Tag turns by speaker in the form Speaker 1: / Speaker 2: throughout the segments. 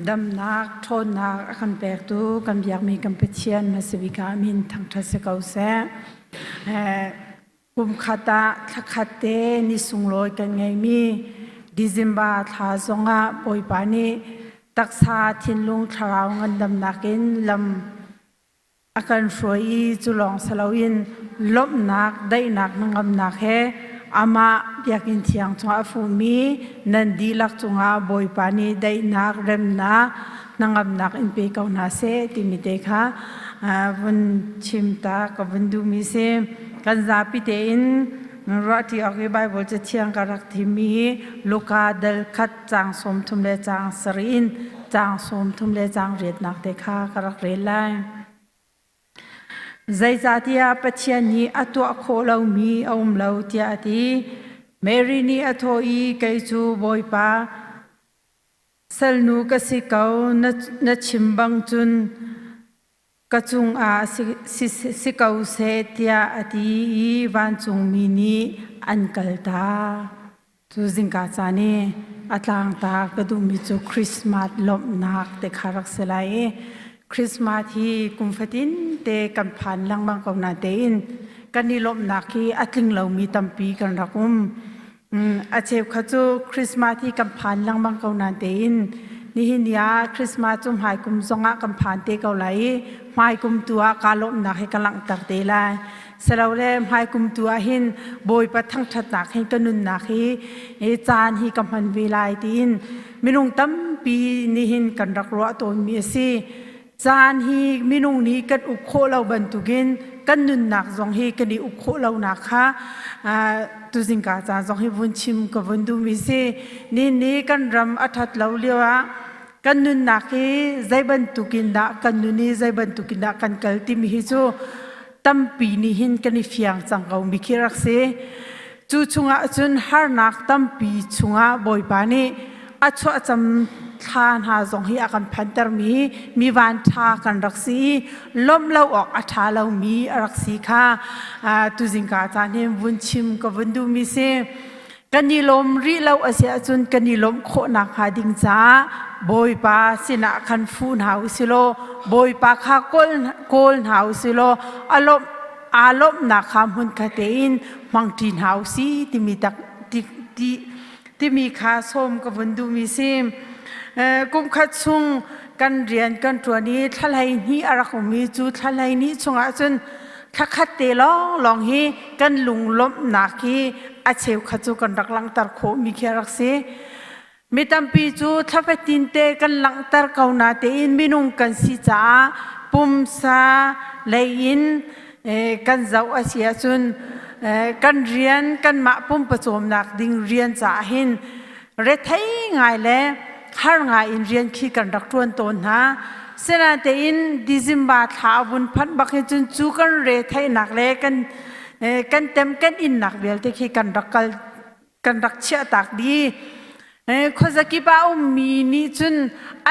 Speaker 1: Damnak ṭhawnnak a kan pektu kan biakmi kan Pathian hmasabik ah min thangṭhat si ko seh. Kum khat ah thla khat te ni sunglawi kan ngeimi December thla zongah Bawipa nih taksa thinlung thlarau ngandamnak in lam a kan hruai i cu lawng si loin lawmhnak daihnak hnangamnak he amah biakinn thiang chungah a fuhmi nan dihlak cungah Bawipa nih daihnak remnak hnangamnak in pe ko hna seh timi te kha vun chim ta ka vun duhmi si. Kan zapi tein ruahṭi awk i Baibal Cathiang ka rak thimmi hi Luka dal khat caang 30 le caang sarih in caang 30 le caang riatnak te kha ka rak rel lai. Zeicahtiah Pathian nih a tuah khawh lomi a um lo tiah a ti. Mary nih a thawh i kei cu Bawipa salnu ka si ko, na chim bang cun ka cungah si ko seh tiah a ti i vancungmi nih an kaltak. Cu zingka caan i a tlangta ka duhmi cu Christmas lawmhnak te kha rak si lai i Christmas hi kum fatin te kan phan lengmang ko na tein kan i lawmhnak hi a tling lomi tampi kan rak um. A cheukhat cu Christmas hi kan phan lengmang ko nain tein nihin ni ah Christmas cu hmaikum zongah kan phan te ko lai i hmaikum tu ah kaa lawmhnak hi ka langhter te lai. Silole hmaikum tu ah hin Bawipa thangṭhatnak hin ka nunnak hi caan hi ka hman ve lai tiin minung tampi nihin kan rak ruah tawnmi a si. Caan hi minung nih kan uk khawh lo bantukin kan nunnak zong hi kan i uk khawh lonak kha tuzingka caan zong hi vun chim ka vun duhmi si. Ni ni kan ram a ṭhat lo lio ah kan nunnak hi zei bantukin dah kan nun i zei bantukin dah kan kal timi hi cu tampi nih hin kan i fiang cang ko mi khi rak si. Cu chungah cun harnak tampi chungah Bawipa nih a chuahcam thla hna zong hi a kan phantermi mi van ṭha kan rak si i lawmh lo awk a ṭha lomi a rak si kha tuzingka caan hin vun chim ka vun duhmi si. Kan i lawm rih lo a si ahcun kan i lawmh khawh nakhnga ding caah Bawipa sinah khan fu hna u si law Bawipa kha kawl hna u si law a lawmh aa lawmhnak kha hmunkhat tein hmangṭi hna u si timi tak ti, ti, timi kha sawm ka vun duhmi si. Kum khat chung kan rian kan ṭuan i thla hleihnih a rak um i cu thla hleihnih chungah cun thla khat te lawnglawng hi kan lunglawmhnak hi a cheukhat cu kan rak langhter khawhmi khi a rak si. Mi tampi cu thla fatin te kan langhter ko na tein minung kan si caah pumsa lei in kan zoh a si ahcun kan rian kanmah pumpawcawmnak ding rian caah hin rethei ngai le har ngai in rian khi kan rak ṭuan tawn hna. Sinain December thla a vun phanh bak hi cun cu kan retheihnak le kan kan tem kan innak vialte khi kan rak kal kan rak chiahtak dih. Khuazakip ah ummi nih cun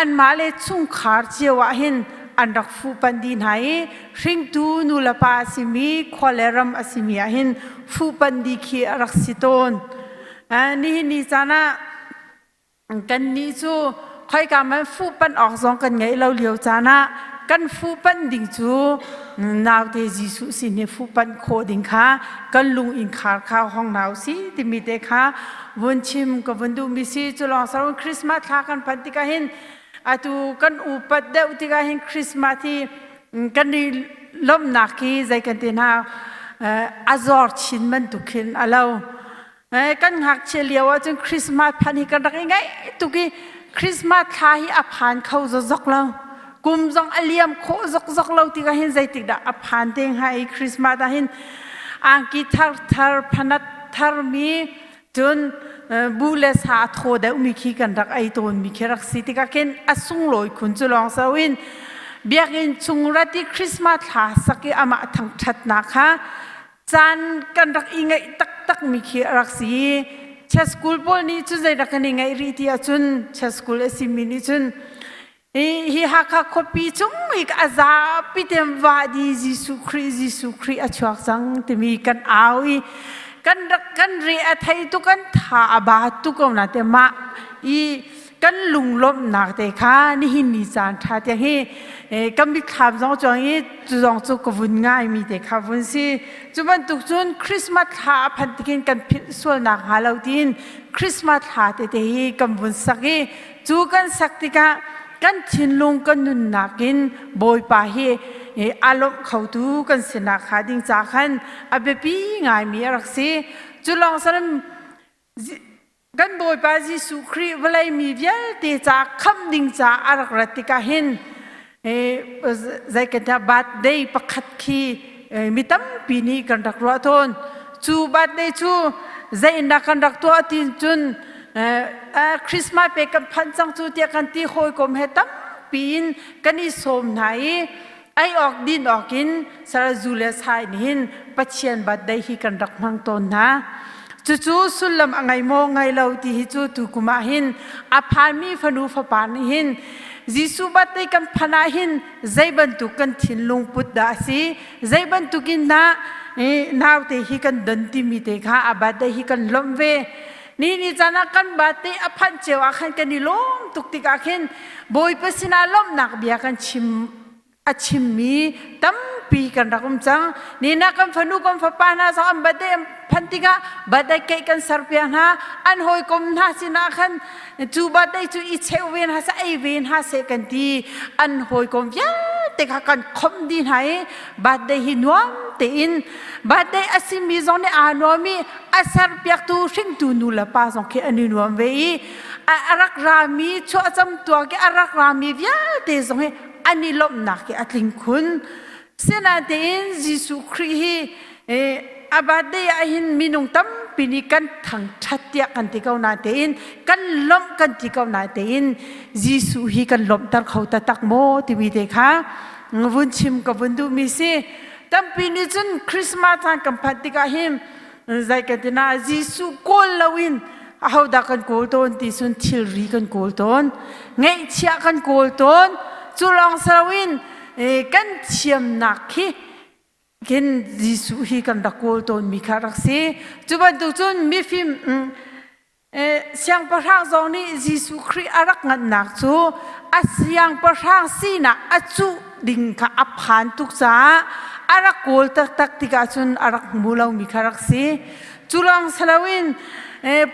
Speaker 1: anmah le chungkhar cio ah hin an rak fuhpanh dih hna i hringtu nulepa a simi khua le ram a simi ah hin fuhpanh dih khi a rak si tawn. Nihin ni caan ah kannih cu khoika man fuhpanh awk zong kan ngeih lo lio caan ah kan fuhpanh ding cu naute Jesuh sin hi fuhpanh khawh ding kha kan lung in khar kha hong hna usih timi te kha vun chim ka vun duhmi si. Cu lawng sarun Christmas thla kan phanh tikah hin atu kan upat deuh tikah hin Christmas hi kan i lawmhnak hi zei kan ti hna a zor chin bantuk khin a lo. Kan ngakchia lio ahcun Christmas phan hi kan rak i ngaih tuk i Christmas thla hi a phan kho zokzok lo. Kum zong a liam khawh zokzok lo tikah hin zeitik dah a phan te hnga i Christmas ah hin angki thar thar phanat tharmi cun bu le sa a thaw deuhmi khi kan rak ei tawnmi khi rak si tikah khin a sunglawi khun cu lawng so in biakinn chung rat i Christmas thla sak i amah thangṭhatnak kha caan kan rak i ngaih taktakmi khi a rak si. Church school pawl nih cun zei rak kan i ngaih rih ti ahcun church school a simi nih cun hi Hakha khuapi chung i a zapi te vadi Jesuh Khrih Jesuh Khrih a chuak cang timi kan au i kan rak kan re a thei tu kan tha a ba tu ko na te mah i. Kan lunglawmhnak te kha nihin ni caan ṭha tiang hi kan mitthlam zong cuang i cu zong cu ka vun ngaimi te kha vun si. Cu bantuk cun Christmas thla a phanh tikin kan philh sualnak hnga lo tiin Christmas thla tete hi kan vun sak i cu kan sak tikah kan thinlung kan nunnak in Bawipa hi a lawmh khotu kan sinak hnga ding ca khan a biapi ngaimi a rak si. Cu lawng saram Kan Bawipa Jesuh Khrih vawlei mi vialte ca khamh ding ca a rak rat tikah hin zei kan dah birthday pakhat khi mi tampi nih kan rak ruah tawn. Cu birthday cu zei in dah kan rak tuah ti cun Christmas pe kan phanh cang cu tiah kan ti hawikom he tampi in kan i sawm hna i ei awk din awk in sarazu le sai nih hin Pathian birthday hi kan rak hmang tawn hna. Cucu sullam a ngei maw ngei lo ti hi cu tukum ah hin a phanmi fanu fapa nih hin Jesuh birthday kan phan ah hin zei bantuk kan thinlung put dah a si zei bantuk in dah naute hi kan don timi te kha a birthday hi kan lawmh ve ni ni caan ah kan birthday a phanh cio ah khan kan i lawm tuk tikah khin Bawipa sinah lawmhnak bia kan chim a chimmi tampi kan rak um cang. Nina kan fanu kan fapa hna zong an birthday an phan tikah birthday cake kan ser piak hna. An hawikom hna sinah khan cu birthday cu i cheu ve hna seh ei ve hna seh kan ti. An hawikom vialte kha kan khomh dih hna i birthday hi nuam tein birthday a simi zong nih aa nuam i a serpiaktu hringtu nu le pa zong khi an i nuam ve i a rak rami chuahcam tuak i a rak rami vialte zong hi an i lawmhnak hi a tling khun. Sinain Jesuh Khrih hi a birthday ah hin minung tampi nih kan thangṭhat tiah kan ti ko natein kan lawmh kan ti ko natein Jesuh hi kan lawmhter kho taktak maw timi te kha vun chim ka vun duhmi si. Tampi nih cun Christmas caan kan phanh tikah hin zei kan ti na Jesuh kawl loin ahodah kan kawl tawn ti cun thilri kan kawl tawn ngeihchiah kan kawl tawn cu lawng si loin kan thiamnak khi khin Jesuh hi kan rak kawl tawnmi kha rak si cu bantuk cun mifim Siangpahrang zong nih Jesuh Khrih a rak nganhnak cu a siangpahrang sinak a cuh ding kha a phan tuk caah a rak kawl taktak tikah cun a rak hmu lomi kha rak si. Cu lawng si loin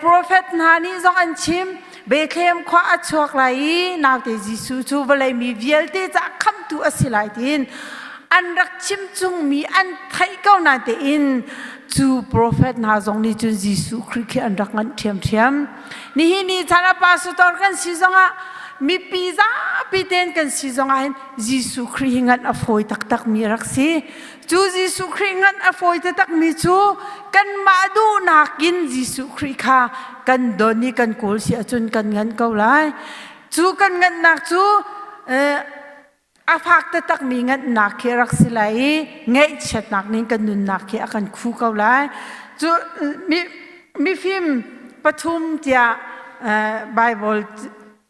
Speaker 1: profet hna nih zong an chim Bethlehem khua a chuak lai i naute Jesuh cu vawlei mi vialte caah khamhtu a si lai tiin an rak chim chungmi an theih ko natein cu profet hna zong nih cun Jesuh Khrih khi an rak nganh ṭhiamṭhiam. Nihin ni chan ah pastor kan si zongah mipi zapi ten kan si zongah hin Jesuh Khrih hi nganh a fawi taktakmi a rak si. Cu Jesuh Khrih nganh a fawi taktakmi cu kanmah duhnak in Jesuh Khrih kha kan don i kan kawl si ahcun kan nganh ko lai. Cu kan nganhnak cu a fak taktakmi nganhnak khi a rak si lai i ngaihchiatnak nih kan nunnak khi a kan khu ko lai. Cu mifim pathum tiah Bible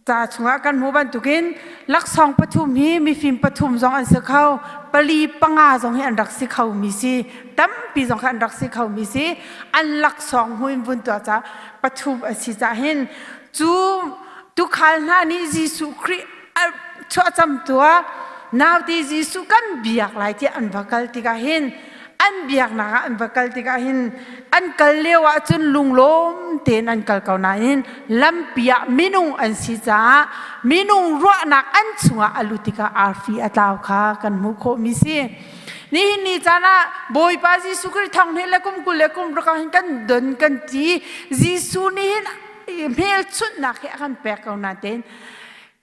Speaker 1: ca chungah kan hmuh bantukin laksawng pathum hi mifim pathum zong an si kho pali panga zong hi an rak si kho mi si tampi zong kha an rak si kho mi si an laksawng hmu in vun tuah ca pathum a si cah hin cu tukhal hna nih Jesuh Khrih chuahcam tuah naute Jesuh kan biak lai tiah an va kal tikah hin an biaknak ah an va kal tikah hin an kal lio ah cun lunglawm tein an kal ko nain lampi ah minung an si caah minung ruahnak an chungah a lut tikah arfi a tlau kha kan hmuh khawhmi si. Nihin ni caan ah Bawipa Jesuh Khrih thong hnih le kum 20 le kum ruk ah hin kan don kan ti Jesuh nih hin hmelchunhnak hi a kan pek ko nain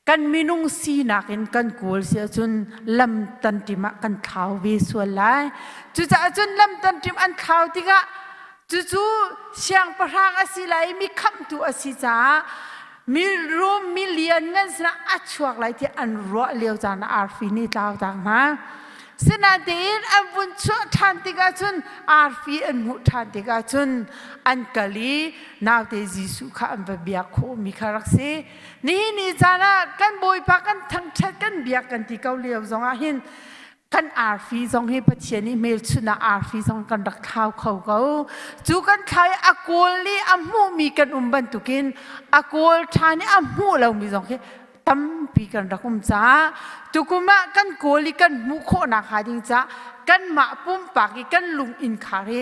Speaker 1: kan minung sinak in kan kawl si ahcun lam tanṭim ah kan thlau ve sual lai. Cucaah cun lam tanṭim an thlau tikah cucu siangpahrang a si lai i mi khamhtu a si caah mi rum mi lianngan sinah a chuak lai ti an ruah lio caan ah arfi nih tlau tak hna. Sinain an vun chuah ṭhan tikah cun arfi an hmuh ṭhan tikah cun an kal i naute Jesuh kha an va biak khawhmi kha rak si. Nihin ni caan ah kan Bawipa kan thangṭhat kan biak kan ti ko lio zongah hin Kan arfi zong hi Pathian nih hmelchunh ah arfi zong kan rak thlau kho ko. Cu kan thlau i a kawl i a hmuhmi kan um bantukin a kawl ṭhan i a hmuh lomi zong khi tampi kan rak um caah tukum ah kan kawl i kan hmuh khawhnak hnga ding caah kanmah pumpak i kan lung inn khar hi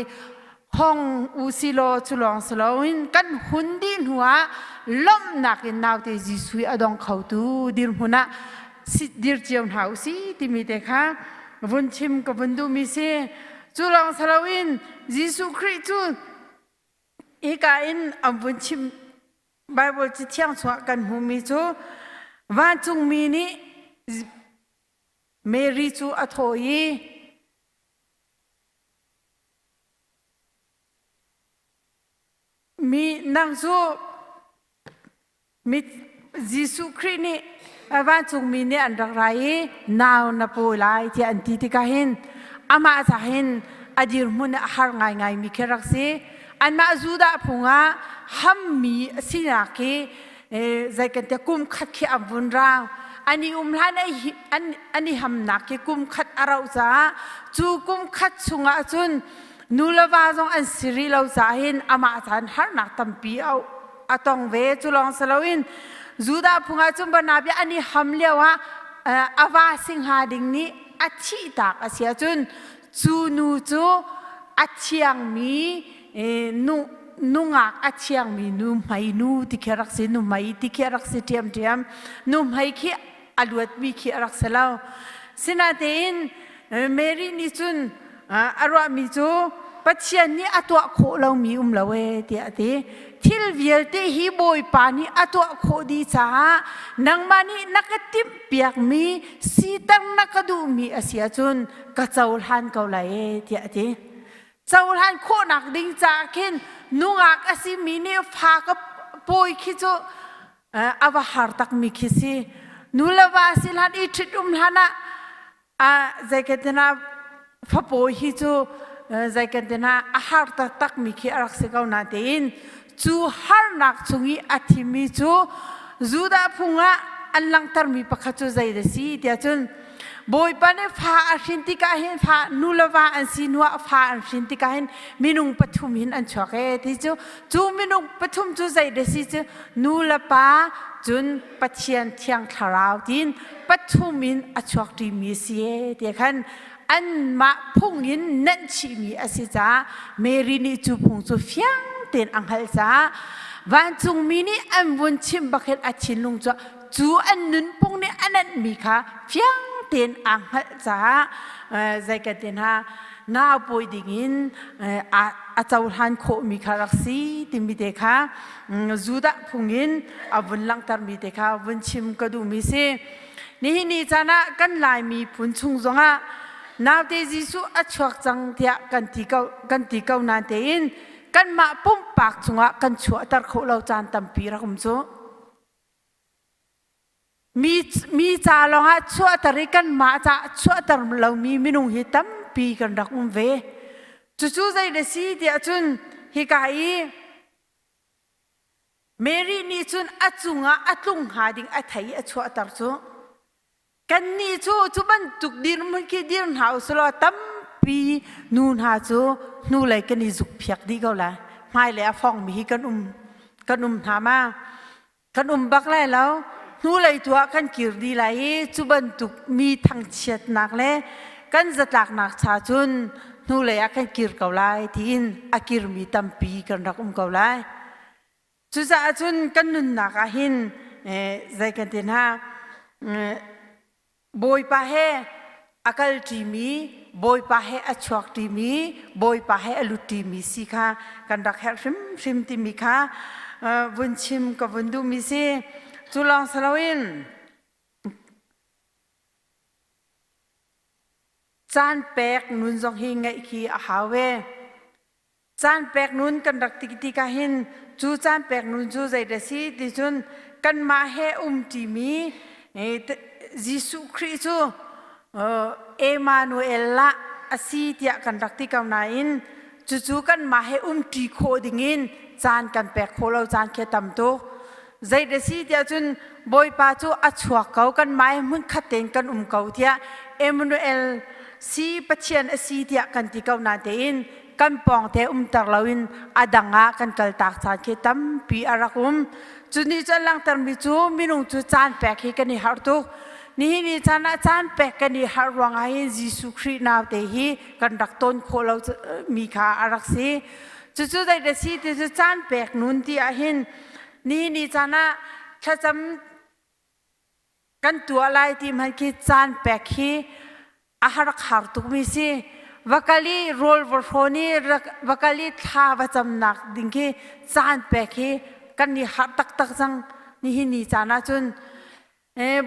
Speaker 1: hong u silaw cu lawng si loin kan hun dih hnu ah lawmhnak in naute Jesuh i a dong khotu dirhmun ah dir cio hna u si timi te kha vun chim ka vun duhmi si. Cu lawng si loin Jesuh Khrih cu hika in an vun chim Bible cathiang chungah kan hmuhmi cu vancungmi nih Mary cu a thawh i Mi nang cu Jesuh Khrih nih vancungmi nih an rak ra i nau na pawi lai tiah an ti tikah hin amah ca hin a dirhmun a har ngaingaimi khi rak si. Anmah Judah phung ah hammi a sinak hi zei kan ti kum khat khi an vun rang. An i um hlan an i hamnak khi kum khat a rauh caah cu kum khat chungah cun nu le va zong an si rih lo caah hin amah caan harnak tampi a tong ve. Cu lawng si loin Judah phung ah cun Barnabas an i ham lio ah a va si hnga ding nih a thihtak a si ahcun cu nu cu a thiangmi nu nungak a thiangmi nu hmei nu ti khi a rak si nu hmei ti khi a rak si ṭhiamṭhiam nu hmei khi a luatmi khi a rak si lo. Sinatein Mary nih cun a ruahmi cu Pathian nih a tuah khawh lomi um lo ee tiah a ti. Thil vialte hi Bawipa nih a tuah khawh dih caah nangmah nih na ka timhpiakmi siter na ka duhmi a si ahcun ka cohlan ko lai ee tiah a ti. Cohlan khawhnak ding caah khin nungak a simi nih fa ka pawi khi cu a va har takmi khi si. Nu le va si hlan i ṭhit um hlan ah zeikantina fapawi hi cu zeikantina a har taktak mi khi a rak si ko na tein cu harnak chung i a thimi cu Judah phung ah an langhtermi pakhat cu zei da si tiah cun Bawipa nih fa a hrin tikah hin fa nu le va an si hnuah fa an hrin tikah hin minung pathum hin an chuak e ti cu cu minung pathum cu zei da si cu nu le pa cun Pathian Thiang Thlarau tiin pathum in a chuak ṭimi si e ti khan anmah phung in nenh chihmi a si caah Mary nih cu phung cu fiang tein a hngalh caah vancungmi nih an vun chimh bak hin a thinlung cu cu an nunphung nih a nenhmi kha fiang tein aa hngalh caah zei kan ti hna nau pawi dingin a cohlan khawhmi kha rak si timi te kha Judah phung in a vun langhtermi te kha vun chim ka duhmi si. Nihin ni caan ah kan Laimi phun chung zongah naute Jesuh a chuak cang tiah kan ti ko kan ti ko nain tein kanmah pumpak cungah kan chuahter khawh lo caan tampi rak um cu. Mi, mi ca lawngah chuahter i kanmah ca chuahter lomi minung hi tampi kan rak um ve. Cucu zei na si tiah cun hika i Mary nih cun a cungah a tlung hnga ding a thei i a chuahter cu. Kannih cu cu bantuk dirhmun khi dir hna usulaw tampi nu hna cu hnulei kan i zukphiak dih ko lai. Hmailei a fongmi hi kan um kan um hna ma? Kan um bak lai lo. Hnulei tu ah kan kir dih lai i cu bantuk mi thangchiatnak le kan zatlaknak cha cun hnulei ah kan kir ko lai tiin a kirmi tampi kan rak um ko lai. Cucaah cun kan nunnak ah hin zei kan ti hna Bawipa he a kal ṭimi, Bawipa he a chuak ṭimi, Bawipa he a lut ṭimi si kha kan rak herh hrimhrim timi kha vun chim ka vun duhmi si. Cu lawng si loin caan pek nun zong hi ngeih khi a hau ve. Caan pek nun kan rak ti tikah hin cu caan pek nun cu zei dah si ti cun kanmah he um ṭimi Jesuh Khrih cu Emmanuel lah a si tiah kan rak ti ko nain cucu kanmah he um ṭi khawh dingin caan kan pek khawh lo caan khi a tam tuk. Zei dah si tiah cun Bawipa cu a chuak ko kanmah he hmunkhat tein kan um ko tiah Emmanuel. si Pathian a si tiah kan ti ko nain tein kan pawngte umter loin a dang ah kan kaltak caan khi tampi a rak um. Cu nih cun langhtermi cu minung cu caan pek hi kan i harh tuk. Nihin ni caan ah caan pek kan i harh ruangah hin Jesuh Khrih naute hi kan rak ton khawh lo mi kha a rak si. Cucu zeidah si ti cu caan pek nun ti ah hin nihin ni caan ah thlacam kan tuah lai ti hmanh khi caan pek hi a har khar tukmi si. Va kal i rawl va hrawn i va kal i thla va camnak ding khi caan pek hi kan i harh taktak cang nihin ni caan ahcun.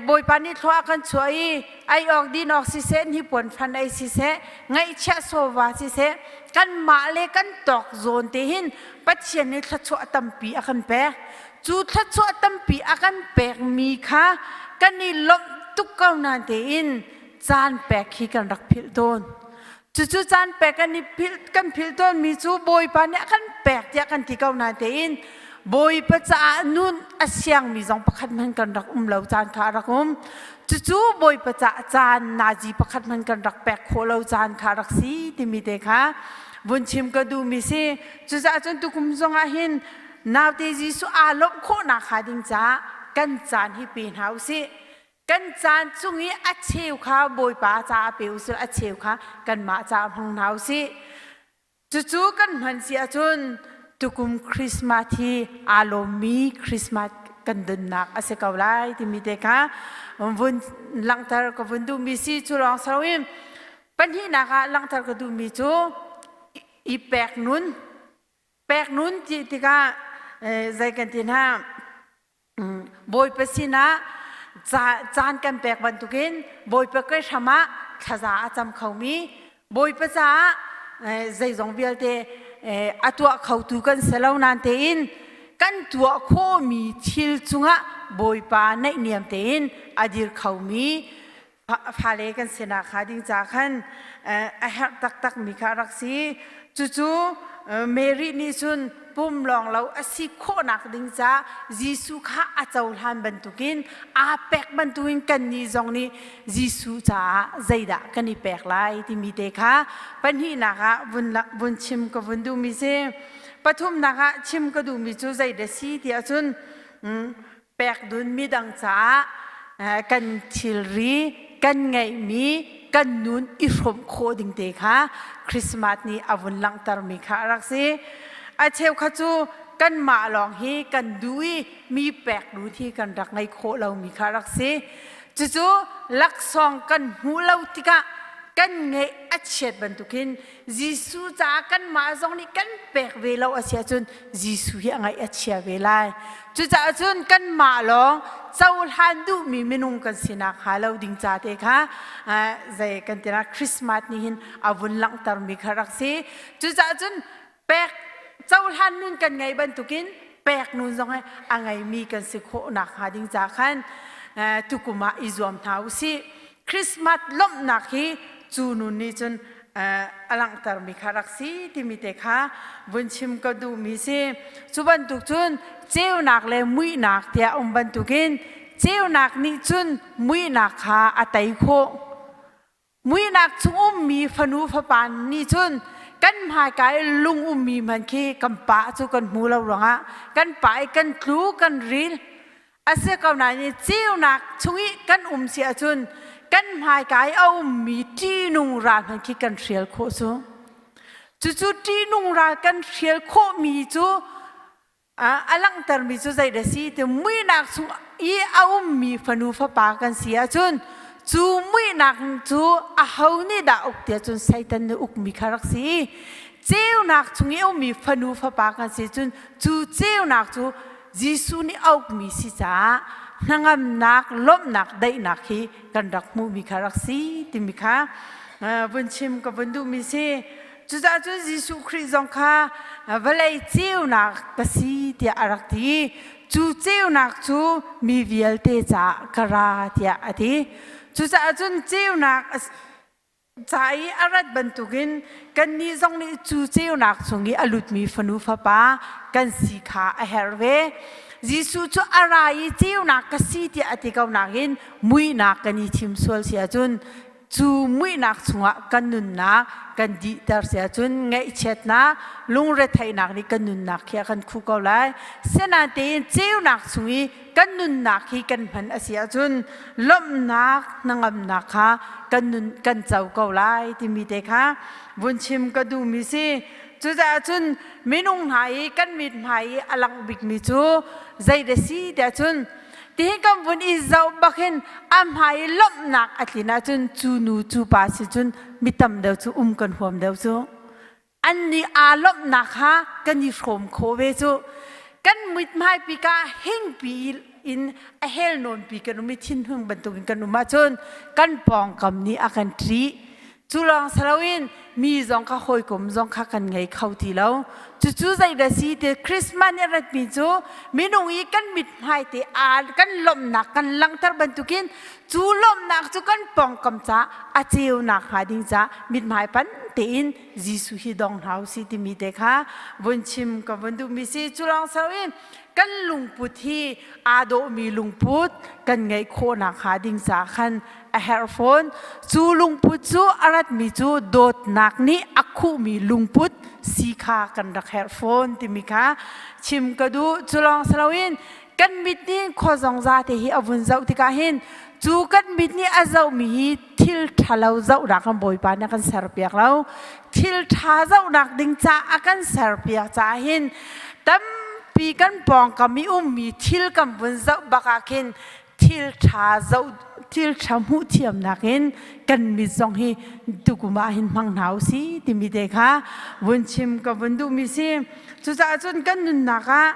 Speaker 1: Bawipa nih thlua a kan chuah i ei awk din awk siseh hnipuan fan ei siseh ngaihchiah sawva siseh kanmah le kan tawk zawn te hin Pathian nih thluachuah tampi a kan pek. Cu thluachuah tampi a kan pekmi kha kan i lawmh tuk ko nain tein caan pek hi kan rak philh tawn. Cucu caan pek kan i philh kan philh tawnmi cu Bawipa nih a kan pek tiah kan ti ko nain tein Bawipa caah nun a siangmi zong pakhat hmanh kan rak um lo caan kha a rak um. Cucu Bawipa caah caan nazi pakhat hmanh kan rak pek khawh lo caan kha a rak si timi te kha vun chim ka duhmi si. Cucaah cun tukum zongah hin naute Jesuh aa lawmh khawhnak hnga ding caah kan caan hi pe hna u sih. Kan caan chung i a cheu kha Bawipa caah pe u sih, a cheu kha kanmah caah hmang hna u sih. Cucu kan hman si ahcun tukum Christmas hi aa lawmmi Christmas kan donnak a si ko lai timi te kha vun langhter ka vun duhmi si. Cu lawng si loin pahnihnak ah langhter ka duhmi cu i pek nun. Pek nun ti tikah zei kan ti hna Bawipa sinah caan kan pek bantukin Bawipa kai hram ah thlaza a cam khomi Bawipa caah zeizong vialte a tuah khotu kan si lo nain tein kan tuah khawhmi thil cungah Bawipa naihniam tein a dir khomi fale kan sinak hnga ding ca khan a herh taktakmi kha a rak si. Cucu Mary nih cun pum lawng lo a si khawhnak ding ca Jesuh kha a cohlan bantukin aa pek bantukin kannih zong nih Jesuh caah zeidah kan i pek lai timi te kha pahnihnak ah vun, vun chim ka vun duhmi si. Pathumnak ah chim ka duhmi cu zeidah si ti ahcun pek dun midang caah kan thilri kan ngeihmi kan nun i hrawmh khawh ding te kha Christmas nih a vun langhtermi kha a rak si. A cheu kha cu kanmah lawng hi kan duh i mi pek dun hi kan rak ngei khawh lomi kha a rak si. Cucu laksawng kan hmuh lo tikah kan ngeih a chiat bantukin Jesuh caah kanmah zong nih kan pek ve lo a si ahcun Jesuh hi a ngaih a chia ve lai. Cucaah cun kanmah lawng cohlan duhmi minung kan sinak hnga lo ding ca te kha zei kan ti Christmas nih hin a vun langhtermi kha rak si. Cucaah cun pek cohlan nun kan ngei bantukin pek nun zong hi a ngeimi kan si khawh nak hnga ding ca khan tukum ah i zuam hna u sih. Christmas lawmhnak hi cu nun nih cun a langhtermi kha rak si timi te kha vun chim ka duhmi si. Cu bantuk cun ceunak le muihnak tiah um bantukin ceunak nih cun muihnak kha a tei khawh. Muihnak chung ummi fanu fapa nih cun kan hmaika i lung ummi hmanh khi kan pa cu kan hmu lo ruangah kan pa i kan tlu kan ril A si ko nain ceunak chung i kan um si ahcun kan hmaika i a ummi ṭihnung ral hmanh khi kan hrial khawh cu. Cucu ṭihnung ral kan hrial khawhmi cu a langhtermi cu zeidah si ti muihnak chung i a ummi fanu fapa kan si ahcun cu muihnak cu aho nih dah uk tiah cun Satan nih ukmi kha rak si. Ceunak chung i a ummi fanu fapa kan si cun cu ceunak cu Jesuh nih a ukmi si caah hnangamnak, lawmhnak, daihnak hi kan rak hmuhmi kha rak si timi kha vun chim ka vun duhmi si. Cucaah cun Jesuh Khrih zong kha vawlei ceunak ka si tiah a rak ti. Cu ceunak cu mi vialte caah ka ra tiah a ti. Cucaah cun ceunak ca i a rat bantukin kannih zong nih cu ceunak chung i a lutmi fanu fapa kan si kha a herh ve. Jesuh cu a ra i ceunak ka si tiah a ti ko nakin muihnak kan i thim sual si ahcun. Cu muihnak chungah kan nunnak kan dihter si ahcun ngaihchiatnak, lungretheihnak nih kan nunnak khi a kan khuh ko lai. Sinain tein ceunak chung i kan nunnak hi kan hman a si ahcun lawmhnak, hnangamnak kha kan nun kan co ko lai timi te kha vun chim ka duhmi si. Cucaah cun minung hna i kan mithmai i a langh bikmi cu zei dah si tiah cun tihin kan vun i zoh bak hin a hmai i lawmhnak a tlin ahcun cu nu cu pa si cun mi tam deuh cu um kan huam deuh cu an nih aa lawmhnak kha kan i hrawm khawh ve cu. Kan mithmai pi ka hingpi in a hel nawn pi kan um i thinhung bantukin kan um ahcun kan pawngkam nih a kan ṭih. Cu lawng si loin mi zong kha hawikom zong kha kan ngei kho ti lo. Cucu zeidah si ti Christmas nih a ratmi cu minung i kan mithmai te aa kan lawmhnak kan langhter bantukin cu lawmhnak cu kan pawngkam ca a ceunak hnga ding ca mithmai pan tein Jesuh hi dong hna usih timi te kha vun chim ka vun duhmi si. Cu lawng si loin kan lungput hi aa dawhmi lungput kan ngeih khawhnak hnga ding ca khan a herh fawn. Cu lungput cu a ratmi cu dawtnak nih a khuhmi lungput si kha kan rak herh fawn timi kha chim ka duh. Cu lawng si loin kan mit nih khua zongza te hi a vun zoh tikah hin cu kan mit nih a zohmi hi thil ṭhalo zohnak kan Bawipa nih a kan serpiak lo. Thil ṭha zohnak ding ca a kan serpiak caah hin tampi kan pawngkam i ummi thil kan vun zoh bak ah khin thil ṭha zoh thil ṭha hmuh thiamnak in kan mit zong hi tukum ah hin hmang hna usih timi te kha vun chim ka vun duhmi si. Cucaah cun kan nunnak ah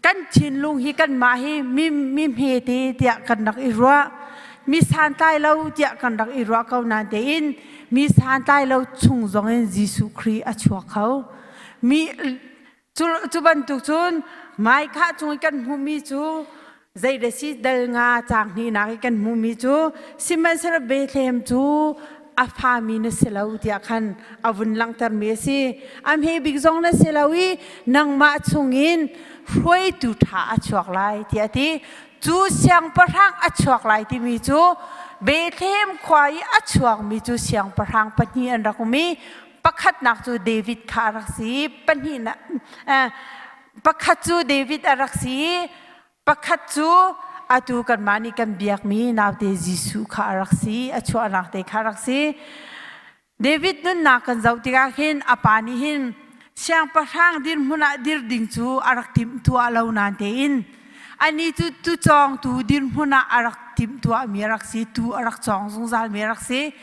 Speaker 1: kan thinlung hi kanmah hi mi mi hmete tiah kan rak i ruah. Mi santlai lo tiah kan rak i ruah ko nain tein mi santlai lo chung zong in Jesuh Khrih a chuak kho. Mi Cu bantuk cun Micah cung i kan hmuhmi cu zei si dal nga caang hnihnak i kan hmuhmi cu sihmanhsehlaw Bethlehem cu a fami na si lo tiah khan a vun langhtermi a si. A hme bik zong na si lo i nangmah chungin hruaitu ṭha a chuak lai tiah a ti. Cu siangpahrang a chuak lai timi cu Bethlehem khua i a chuakmi cu siangpahrang pahnih an rak um i Pakhatnak cu David kha a rak si. Pahnihnak pakhat cu David a rak si. Pakhat cu atu kanmah nih kan biakmi naute Jesuh kha a rak si. A chuahnak te kha a rak si. David nunnak kan zoh tikah hin a pa nih hin siangpahrang dirhmun ah dir ding cu a rak timhtuah lo nain tein anih cu tucawngtu dirhmun ah a rak timhtuahmi a rak si tu a rak cawng zungzalmi a rak si.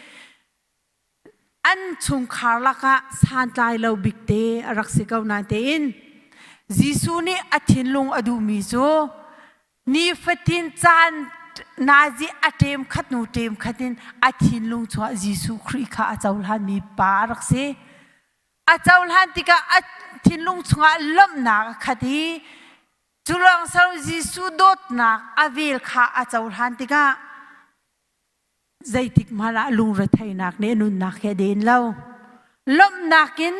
Speaker 1: An chungkhar lakah santlai lo bik te a rak si ko nain tein Jesuh nih a thinlung a duhmi cu nifatin caan nazi a ṭem khat hnu ṭem khat in a thinlung chungah Jesuh Khrih kha a cohlanmi pa a rak si. A cohlan tikah a thinlung chungah lawmhnak a khat i cu lawng Jesuh dawtnak a vel kha a cohlan tikah Zeitik hmanh ah lungretheihnak nih a nunnak hi a den lo. Lawmhnak in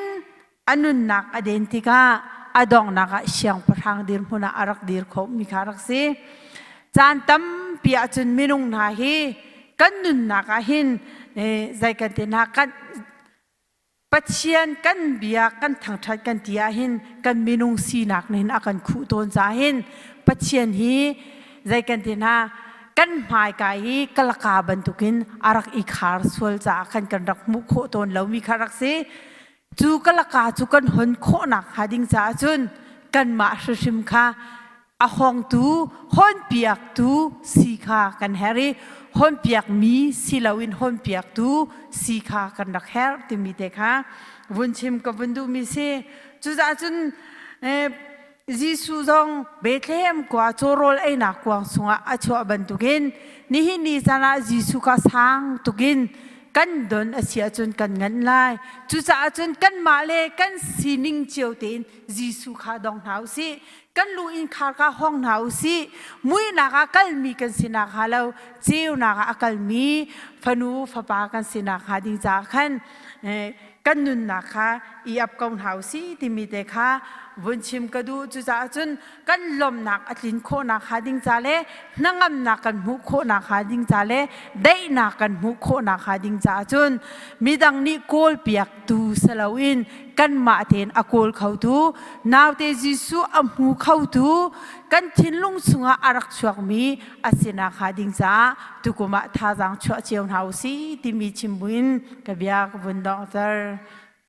Speaker 1: a nunnak a den tikah a donghnak ah siangpahrang dirhmun ah a rak dir khomi kha a rak si. Caan tampi ahcun minung hna hi kan nunnak ah hin zei kan ti hna kan Pathian kan biak kan thangṭhat kan ti ahhin kan minung sinak nih hin a kan khuh tawn caah hin Pathian hi zei kan ti hna kan hmaika i kalaka bantukin a rak i khar sual caah khan kan rak hmuh khawh tawn lomi kha rak si. Cu kalaka cu kan hon khawhnak hnga ding caah cun kanmah hrimhrim kha a hawngtu hawnpiaktu si kha kan herh i hawnpiakmi si loin hawnpiaktu si kha kan rak herh timi te kha vun chim ka vun duhmi si. Cucaah cun Jesuh zong Bethlehem khua cawrawl einak kuang chungah a chuah bantukin nihin ni caan ah Jesuh kha sang tukin kan don a si ahcun kan nganh lai. Cucaah cun kanmah le kan sining cio tein Jesuh kha dong hna u sih. Kan lu innkhar kha hong hna u sih. Muihnak ah kalmi kan si nakhnga lo, ceunak ah a kalmi fanu fapa kan si nakhnga ding caah khan. Kan nunnak kha i ap ko hna usih timi te kha vun chim ka duh. Cucaah cun kan lawmhnak a tlin khawhnak hnga ding ca le hnangamnak kan hmuh khawhnak hnga ding ca le daihnak kan hmuh khawhnak hnga ding caah cun midang nih kawlpiaktu si loin kanmah tein a kawl khotu naute Jesuh a hmu khotu kan thinlung chungah a rak chuakmi a sinak hnga ding caah tukum ah thazaang chuah cio hna u si timi chim buin ka bia ka vun donghter.